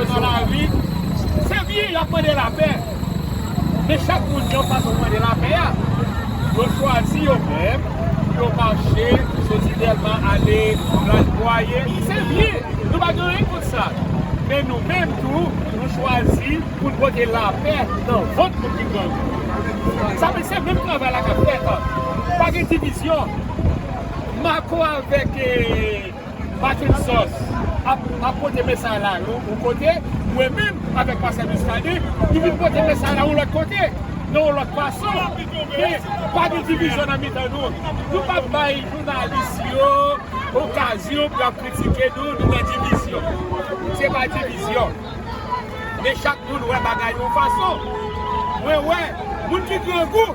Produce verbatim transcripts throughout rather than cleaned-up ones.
Nan lari, se byen, y ap mande lapè. Men chak moun gen yon fason pou mande lapè a. Yo chwazi yo menm, yo mache, soti Dèlma ale Plas Bwaye. Se byen, nou pa gen anyen kont sa. Men nou menm tou, nou chwazi pou n pote lapè nan vant moun ki grangou. Sa vle di se menm travay la k ap fèt. Pa gen divizyon. Marco avèk, eh, Martine Sos ap, ap pote mesaj la yon, yon kote, mwen menm avèk Pastè Muscadin, nou vin pote mesaj la yon lòt kote, nan yon lòt fason. Men pa gen divizyon nan mitan nou. Nou p ap bay jounalis yo okazyon pou y ap kritike nou, nou nan divizyon. Se pa divizyon. Men chak moun wè bagay yon fason. Mwen wè, moun ki grangou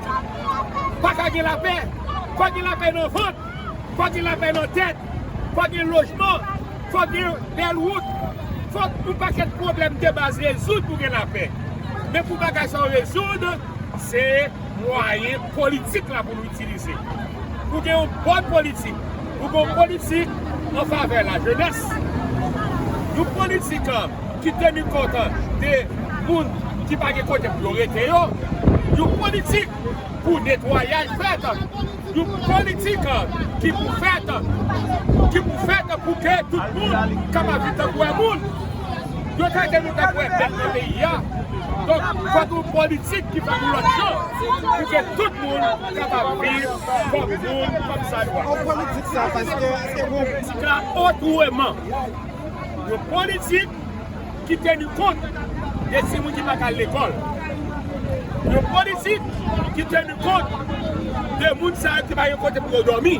pa ka gen lapè. Fò gen lapè nan vant. Fò gen lapè nan tèt, fò gen lojman, fò gen bèl wout, fò yon pakèt pwoblèm de baz rezoud pou gen lapè. Men pou bagay sa yo rezoud, se mwayen politik la pou nou itilize. Pou gen yon bòn politik, pou gen yon politik an favè lajenès, yon politik, an, ki teni kont de moun ki pa gen kote pou yo rete yo, yon politik pou netwayaj fèt, yon politik ki pou fèt, ki pou fèt pou ke tout moun kapab viv tankou yon moun. Yo trete nou tankou yon bèt nan peyi a. Donk, fòk yon politik ki fè yon lòt jan pou ke tout moun kapab viv kòm moun, kòm sa dwa. Yon politik sa, paske se yon politik la otreman. Yon politik ki teni kont de timoun ki pa ka al lekòl. Yon politik ki teni kont de moun sa yo ki pa gen kote pou yo dòmi.